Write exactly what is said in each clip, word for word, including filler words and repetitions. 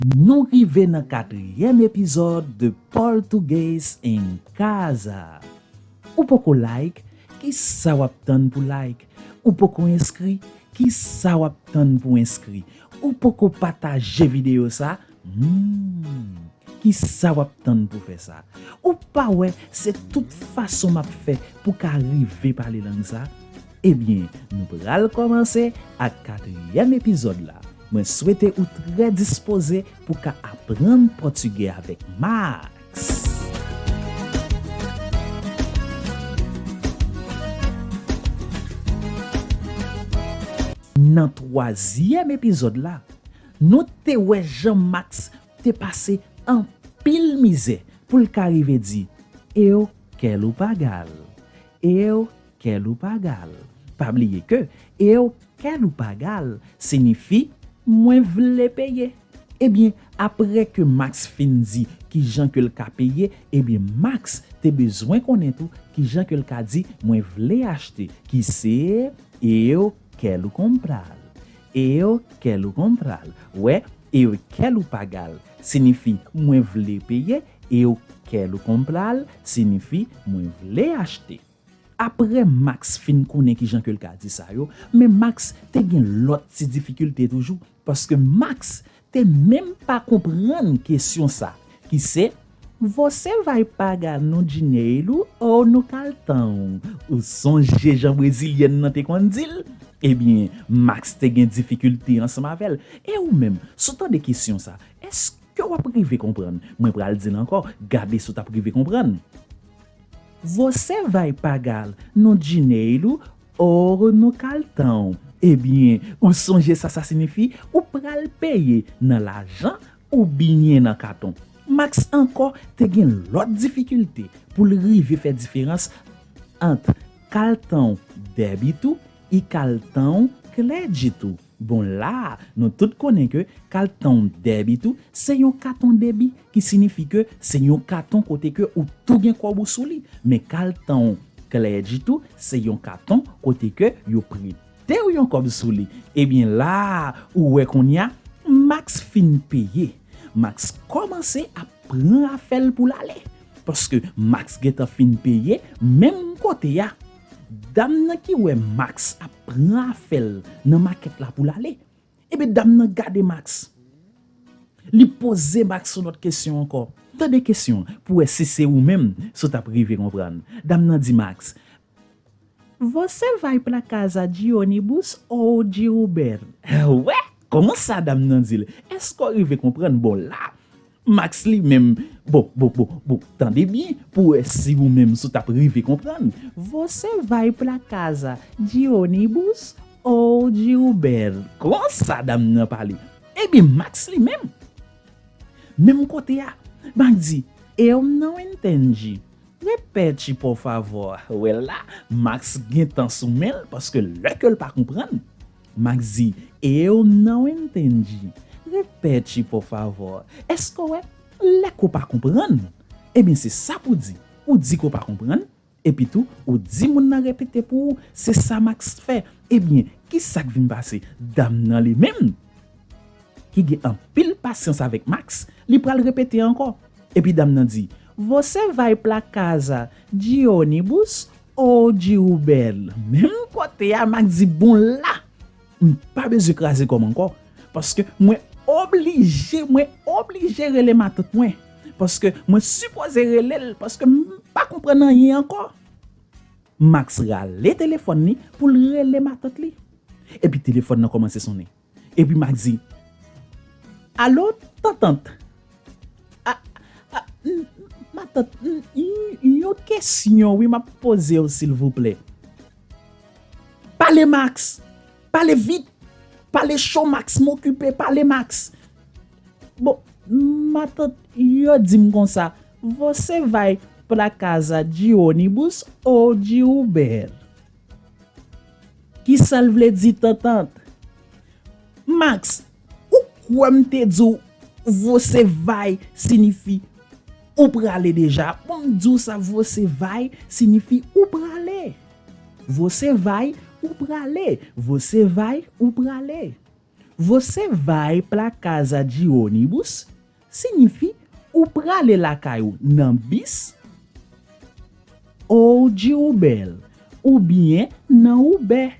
Nou rive nan katriyèm epizòd de Português em Casa. Ou poko like? Kisa w ap tann pou like? Ou poko enskri? Kisa w ap tann pou enskri? Ou poko pataje videyo sa? Hmm, kisa w ap tann pou fè sa? Ou pa wè se tout fason m ap fè pou ka rive pale lang sa? Ebyen, nou pral kòmanse ak katriyèm epizòd la. Mwen swete ou trè dispoze pou ka aprann pòtigè avèk Max. Nan twazyèm epizòd la, nou te wè jan Max te pase anpil mizè pou l ka rive di eu quero pagar. Eu quero pagar. Pa bliye ke eu quero pagar siyifi mwen vle peye. Ebyen, apre ke Max fin di kijan ke l ka peye, ebyen, Max te bezwen konnen tou kijan ke l ka di mwen vle achte, ki se eu quero comprar. Eu quero comprar. Wè, eu quero pagar siyifi mwen vle peye, eu quero comprar siyifi mwen vle achte. Apre Max fin konnen kijan ke l ka di sa yo, men Max te gen lòt ti difikilte toujou, paske Max te menm pa konprann kesyon sa, ki se, você vai pagar no dinheiro ou no cartão? Ou sonje jan brezilyèn nan te konn di l? Ebyen, Max te gen difikilte ansanm avè l. E ou menm, si w tande kesyon sa, èske w ap rive konprann? Mwen pral di l ankò, gade si w t ap rive konprann. Você vai pagar no dinheiro ou no cartão? Ebyen, ou sonje sa sa siyifi? Ou pral peye nan lajan oubyen nan katon. Max ankò te gen lòt difikilte pou l rive fè diferans ant cartão débito e cartão crédito. Bon, la, nou tout konnen ke cartão débito se yon katon debi, ki siyifi ke se yon katon kote ke ou tou gen kòb ou sou li. Men cartão crédito se yon katon kote ke yo prete w yon kòb sou li. Ebyen, la, ou wè kounye a, Max fin peye. Max kòmanse ap pran afè l pou l ale. Paske Max gentan fin peye, menm kote a. Dam nan ki wè Max ap pran afè l nan makèt la pou l ale, ebyen, dam nan gade Max. Li poze Max yon lòt kesyon ankò. Tande kesyon an pou wè si se ou menm, si w t ap rive konprann. Dam nan di Max, você vai pra casa de ônibus ou de Uber? Wè, kòman sa dam nan di l? Èske w rive konprann? Bon, la, Max li menm, bon, bon, bon, bon, tande byen pou wè si ou menm si w t ap rive konprann. Você vai pra casa de ônibus ou de Uber? Kòman sa dam nan pale? Ebyen, Max li menm, menm kote a, Max di, eu não entendi. Repete, por favor. Wè la, Max gentan sou men l, paske lè ke l pa konprann, Max di, eu não entendi. Repete, por favor. Èske w wè, lè ke w pa konprann, ebyen, se sa pou w di. Ou di ke w pa konprann, epi tou, ou di moun nan repete pou ou, se sa Max fè. Ebyen, ki sa k vin pase? Dam nan li menm, ki gen anpil pasyans avèk Max, li pral repete ankò. Epi dam nan di, você vai pra casa de ônibus ou de Uber? Menm kote a, Max di, bon la, m pa bezwen kraze kò m ankò, paske mwen oblije, mwen oblije rele matant mwen, paske mwen sipoze rele l, paske m pa konprann anyen ankò. Max rale telefòn li pou l rele matant li. Epi telefòn nan kòmanse sonnen. Epi Max di, alo, tantant. A, a, m, matant, m, m, yon kesyon, wi, m ap poze w, silvouplè. Pale, Max. Pale vit. Pale cho, Max. M okipe. Pale, Max. Bon, matant, yo di m konsa, você vai pra casa de ônibus ou de Uber? Kisa l vle di, tantant? Max, ou kwè m te di w você vai siyifi ou prale deja? Bon, m di w sa, você vai siyifi ou prale. Você vai ou prale. Você vai ou prale. Você vai pra casa de ônibus? Siyifi ou prale lakay ou nan bis, ou de Uber, oubyen nan Uber.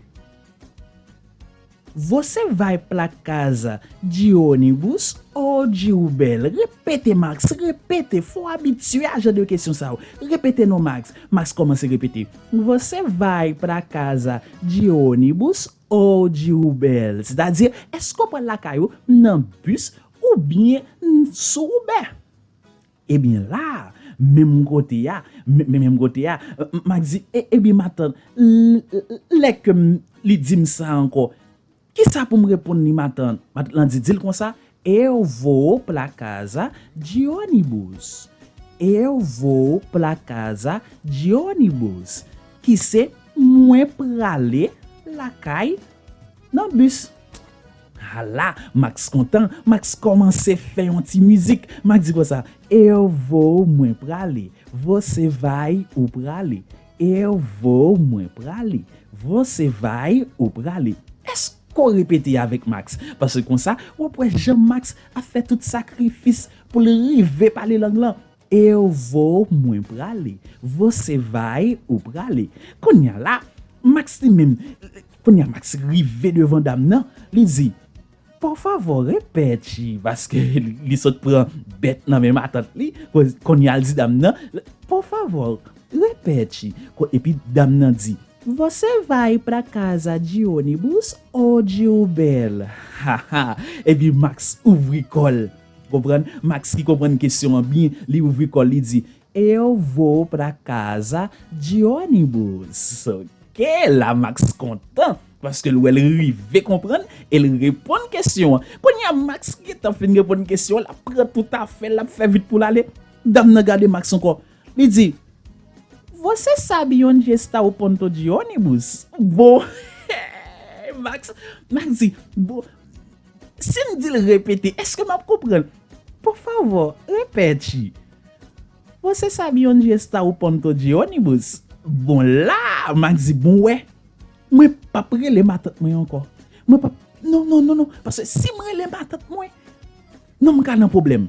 Você vai pra casa de ônibus ou de Uber? Repete, Max, repete. Fò w abitye a jan de kesyon sa yo. Repete non, Max. Max kòmanse repete. Você vai pra casa de ônibus ou de Uber? Sètadi, èske w pral lakay ou nan bis oubyen sou Uber? Ebyen la, menm kote a, men, men, menm kote a, Max di, e, ebyen matant, lè ke m, li di m sa ankò, kisa pou m reponn li, matant? Matant lan di, di l konsa, eu vou pra casa de ônibus. Eu vou pra casa de ônibus. Ki se mwen prale lakay nan bis. Ala, Max kontan, Max kòmanse fè yon ti mizik. Max di konsa, eu vou mwen prale, você vai ou prale, eu vou mwen prale, você vai ou prale. Èske w repete avèk Max? Paske konsa, w ap wè jan Max ap fè tout sakrifis pou l rive pale lang lan. Eu vou mwen prale, você vai ou prale. Kounye a la, Max li menm, kounye a Max rive devan dam nan, li di, por favor, repete, paske li sot pran bèt nan men matant li, kounye a l di dam nan, por favor, repete. Epi dam nan di, você vai pra casa de ônibus ou de Uber? Haha, epi Max ouvri kò l. Konprann? Max ki konprann kesyon an byen, li ouvri kò l, li di, eu vou pra casa de ônibus. Ok, la Max kontan, paske l wè l rive konprann e l reponn kesyon an. Kounye a Max gentan fin reponn kesyon an, l ap pran tout afè l, l ap fè vit pou l ale. Dam nan gade Max ankò. Li di, você sabe onde está o ponto de ônibus? Bon, Max, Max di, bon, si m di l repete, èske m ap konprann? Por favor, repete. Você sabe onde está o ponto de ônibus? Bon la, Max di, bon wè, mwen p ap rele matant mwen ankò. Mwen p ap, non, non, non, non, paske si m rele matant mwen, non, m ka nan pwoblèm.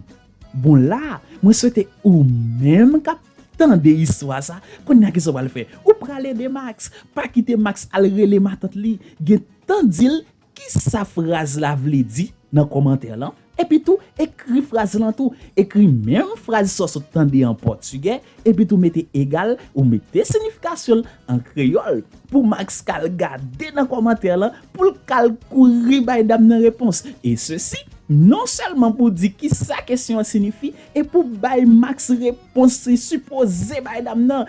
Bon la, mwen swete ou menm k ap tande istwa sa, kounye a kisa w pral fè? Ou pral ede Max. Pa kite Max al rele matant li. Gentan di l kisa fraz la vle di nan kòmantè lan. Epi tou, ekri fraz lan tou. Ekri menm fraz sa w sot tande an pòtigè, epi tou mete egal, ou mete siyifikasyon l an kreyòl. Pou Max k al gade nan kòmantè lan, pou l k al kouri bay dam nan repons. E sesi, non sèlman pou di kisa kesyon an siyifi, e pou bay Max repons li sipoze bay dam nan.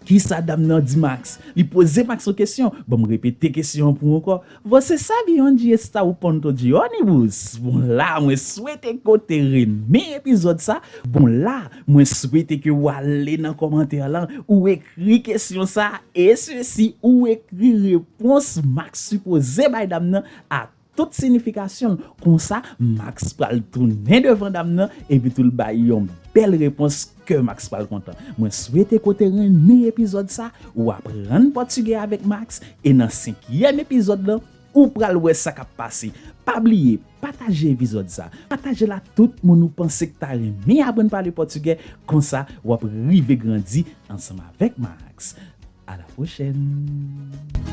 Kisa dam nan di Max? Li poze Max yon kesyon. Ban m repete kesyon an pou ou ankò. Você sabe onde está o ponto de ônibus? Bon la, mwen swete ke w te renmen epizòd sa. Bon la, mwen swete ke w ale nan kòmantè lan, ou ekri kesyon sa, e sesi, ou ekri repons Max sipoze bay dam nan a tout siyifikasyon l. Konsa, Max pral tounen devan dam nan, epi tou l bay yon bèl repons ke Max pral kontan. Mwen swete ke w te renmen epizòd sa, ou aprann pòtigè avèk Max, e nan senkyèm epizòd lan, ou pral wè sa k ap pase. Pa bliye, pataje epizòd sa. Pataje l a tout moun ou panse k ta renmen aprann pale pòtigè, konsa w ap rive grandi ansanm avèk Max. À la prochaine!